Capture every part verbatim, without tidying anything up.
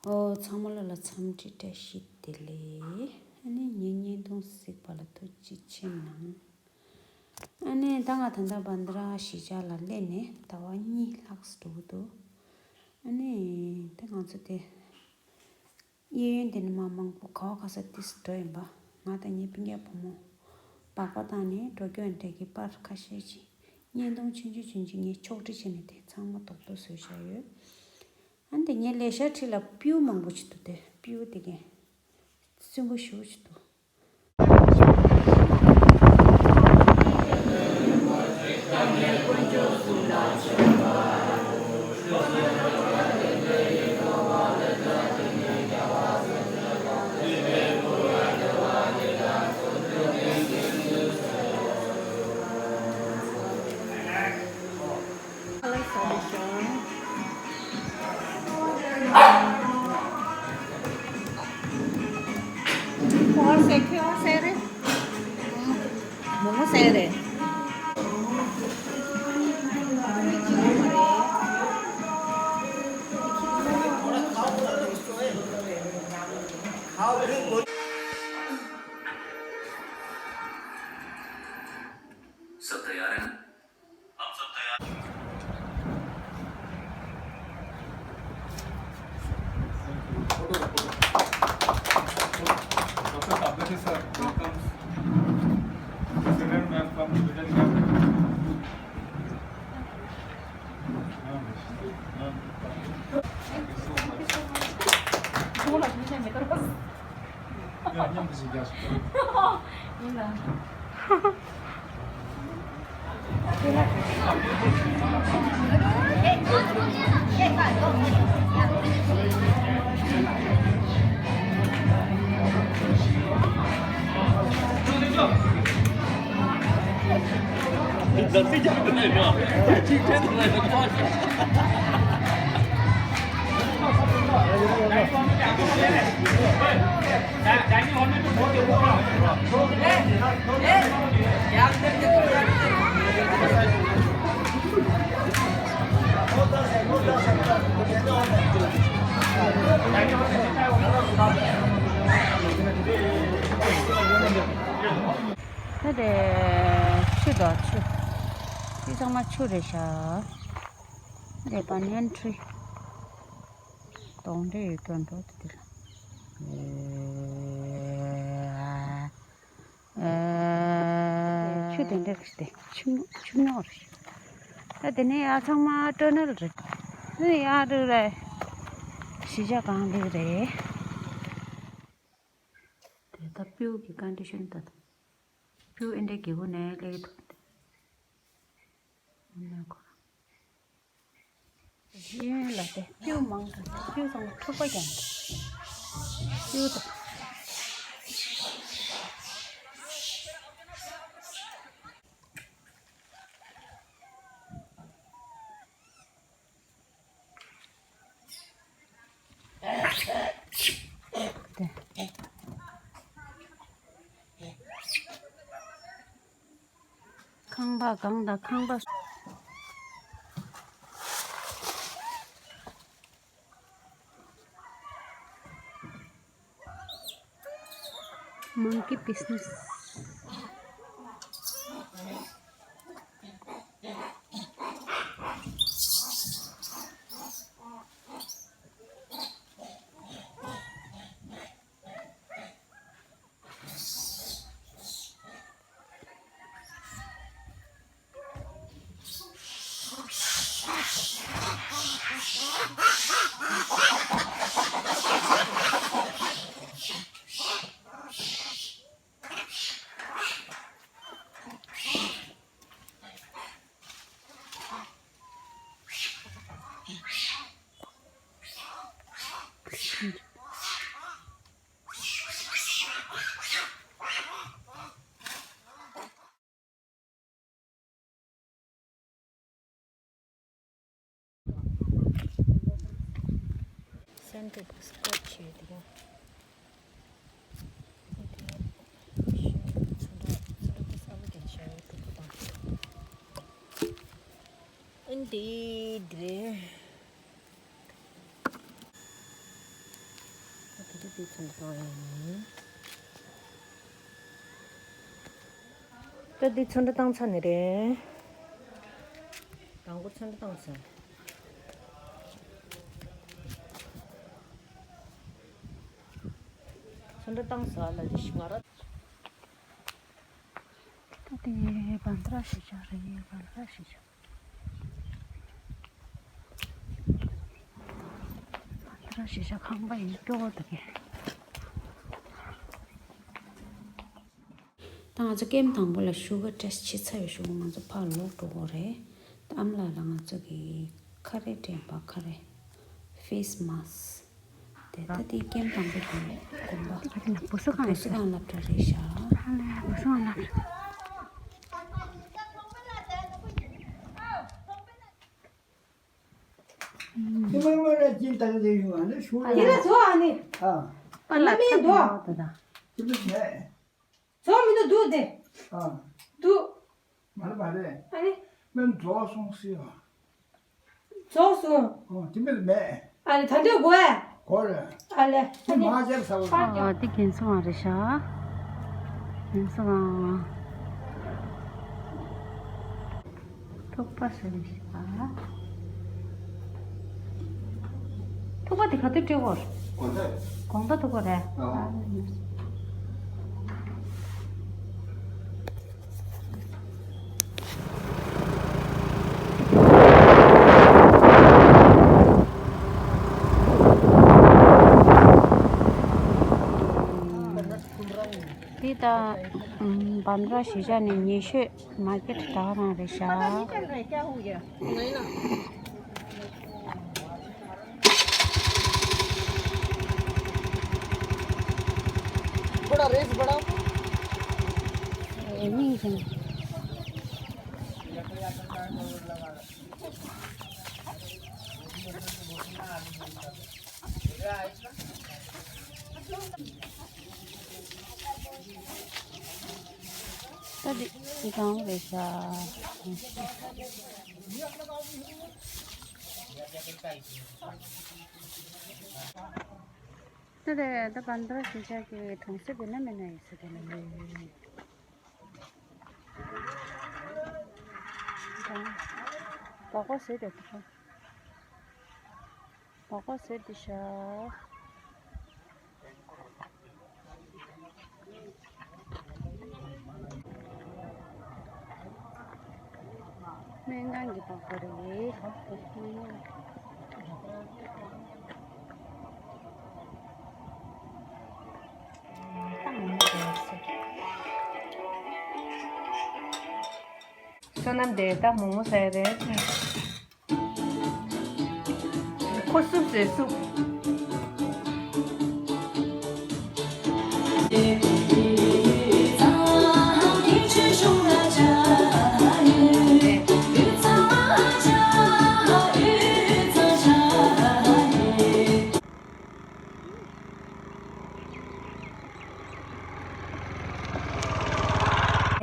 ཨོ་ཚང་མ་ལ་ལ་འཚམས་འདྲི་བཀྲ་ཤིས་བདེ་ལེགས། ཨ་ནི་ངའི་བརྙན་ཐུང་གཟིགས་པ་ལ་ཐུགས་རྗེ་ཆེ་གནང་། ཨ་ནི་ད་ང་ད་ལྟ་བན་དྷ་ར་གཞིས་ཆགས་ལ་སླེབས་ནས་ཟླ་བ་གཉིས་ལྷག་འགྲོ་གི་འདུག་ཨ་ནི་ད་ང་ཚོ་དེ་གཡས་གཡོན་དེ་ནས་མ་མང་པོ་ག་བ་ག་ས་ཏིས་འགྲོ་ཡིན་པ། ང་དང་ངའི་སྤུན་ཀྱག་བུ་མོ་སྦག་སྦག་བཏང་ནས་འགྲོ་སྐྱོད་འདྲ་གི་པར་ཁ་ཤས་ཅིག་བརྙན་ཐུང་ཆུང་ཆུང་ཆུང་ཆུང་ངས་ཕྱོགས་སྒྲིག་བྱས་ནས་དེ་ཚང་མ་རྡོག་རྡོག་བཟོས་བཞག་ཡོད། ཨ་ནི་དེ་ངའི་ལས་ཤག་འཁྲིས་ལ་སྤྲེའུ་མང་པོ་ཅིག་འདུག་དེ་སྤྲེའུ་དེ་གས་སྲིན་པོ་ཞེ་པོ་ཅིག་འདུག་ཁོ་ཨ་སེ་ཁྱོད་ཨ་སེ་རེད། མོ་མོ་སེ་རེད། सब तैयार है ना? Doctor Sabdati sir, welcome. President ma'am from Student Government. Thank you so much. ད་དེ་ཆུ་དང་ཆུ། དེ་ཚང་མ་ཆུ་རེད་ཤག་དེ་བ་ཉན་ཁྲི། གདོང་འདྲེ་ཡོད་སྐྱོན་འགྲོ་དེ་དེ་ལ། ཆུ་དེ་འདྲ་རེད་དེ་ཆུ་ཆུ་རྙོག་རེད། ད་དེ་ནས་ཡར་ཚང་མ་ཊ་ནལ་རེད། ཨ་ཡར་རུ་རེད། གཞིས་ཆགས་གང་ལེགས་རེད། དེ་ད་སྤྲེའུ་གི་ཀོན་ཌི་ཤན་ད། སྤྲེའུ་ཨེ་འདྲའི་སྒྱེ་གུ་ནས་སླེབས་ཀྱི་འདུག་གཡས་གཡོན་ལ་དེ་སྤྲེའུ་མང་དྲགས། སྤྲེའུ་ཚང་མ་འཁྲུག་པ་རྒྱག་འདུག་སྤྲེའུ་དང་། ཁང་པ་གང་དང་ཁང་པ། Monkey business. སེམས་སྡུག་པོ་སྐད་ཆེ་དེ་ཡང་། ཨིན་དེ་དེ་རེད། འདི་ཚོན་ཁྲ་བཏང་ཡོང་ནི། ད་འདི་ཚོན་ཁྲ་བཏང་ཚར་ནི་རེད། དང་པོ་ཚོན་ཁྲ་བཏང་ཚར། ཚོན་ཁྲ་བཏང་ཚར་ལ་འདི་ཞིག་ང་ར། ད་དེ་བན་དྷ་ར་གཞིས་ཆགས་རེད། བན་དྷ་ར་གཞིས་ཆགས། བན་དྷ་ར་གཞིས་ཆགས་ཁང་པ་ཡིན་སྐྱོ་བོ་འདུག་གས། ད་ང་ཚོ་ཀེམ་དང་པོ་ལ་ཤུ་གར་ཊེ་སི་བྱས་ཚར་བའི་གཞུག་ང་ཚོ་ཕར་ལོག་འགྲོ་དགོས་རེད། ད་ཨ་མ་ལགས་ལ་ང་ཚོ་གི་ཁ་རས་སྤྲད་པ། ཁ་རས། ཕེ་སི་མཱ་སི་ཀི། དེ་ད་དེ་ཀེམ་དང་པོ་དེ་གོམ་པ། དེ་ག་དེ་ན་བུ་གསོ་ཁང་བུ་གསོ་ཁང་སློབ་གྲྭ་རེད་ཤག་ཨ་ལས་བུ་གསོ་ཁང་སློབ་གྲྭ། ཁྱི་མོ་མོ་ལ་ཅི་བཏང་དེ་ཡོང་ཨ་ནི་ཤུ་ལ། ཡིན་ལ་ཚོ་ཨ་ནི། ཨ། ཨ་ལ་མི་འདུག་ད་ད། ཁྱི་མོ་མེད། ཚོགས་མི་འདུག་འདུག་སྟེ། ཨ། འདུག་མ་རེད་མ་རེད། ཨ་ནི། སྨན་རྫོགས་སོང་ཟེར་བ། རྫོགས་སོང་། ཨོ་དེ་མེད་མེད། ཨ་ནི་ད་འདོད་དགོས། གོ་རེད། ཨ་ལས། དེ་མ་བྱས་ས་བ། ཨ་དེ་རྒན་གསོ་བ་རེད་ཤག་རྒན་གསོ་བ། ཐུག་པ་བཟོས་ནས་ཤག་ཐུག་པ་དེ་ག་དུས་སྤྲད་དགོས། དགོང་དག་དགོང་དག་ཐུག་པ་རེད། ཨ། འདི་ད་བན་དྷ་ར་གཞིས་ཆགས་ནས་ཉེ་ཤོས་མར་ཀེཊ་ད་ག་རང་རེད་ཤག་ད་འདི་འདི་གང་རེད་ཤག་ད་རེད། ད་བན་དྷ་ར་གཞིས་ཆགས་ཀྱི་གྲོང་གསེབ་ཡིན་ན་མིན་ན་ཡིན་ས་དེ་ལ་ཡོད། ད་སྦག་སྦག་བཟོས་བསྡད་འདུག་སྦག་སྦག་བཟོས་བསྡད་ཤག་སྨན་ཁང་གི་སྦག་སྦག་རེད། བསོད་ནམས་དེ་ད་མོག་མོག་ཟ་ཡ་རེད། ཁོ་སུབ་ཟེར་སུབ།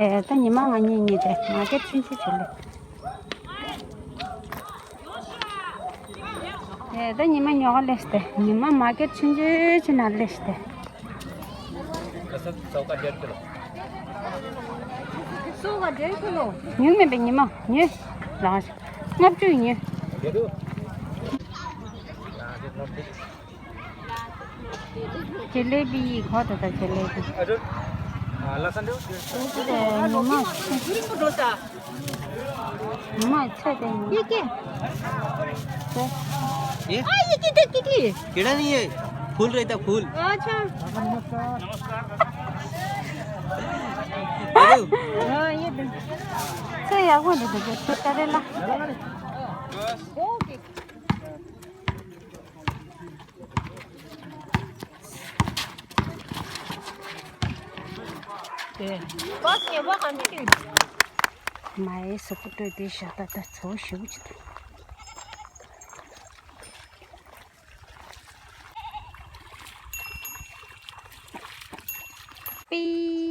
ཨེ། ད་ཉི་མ་ང་གཉིས་གཉིས་དེ་མར་ཀེཊ་ཆུང་ཆུང་ཅིག་ལ། ཨེ། ད་ཉི་མ་ཉོ་ག་སླེབས་ཏེ། ཉི་མ་མར་ཀེཊ་ཆུང་ཆུང་ཅིག་ནང་སླེབས་ཏེ། ཉོས་མེད་པའི་ཉི་མ་ཉོས། ལགས་ལྔ་བཅུ་ཉོས། ཇེ་ལེ་བི་གོ་ད་ད་ཇེ་ལེ་བི། ཉི་མ་ཆེ། ཉི་མ་ཆེ་དེ་ཉི་མ། ये? हाँ, ये किधर की थी? केड़ा नहीं है? फूल रहता, फूल। अच्छा। हेलो। हाँ, ये दे। ཚེ་ཡག་པོ་འདུག་འདུག་ཚེ་ད་རེ་ལ། དེ། མ་ཡེ་སུ་ཀུ་ཏོ་དེ་ཤ་ད་ད་ཚོ་ཞིག་ཅི་ད། པི།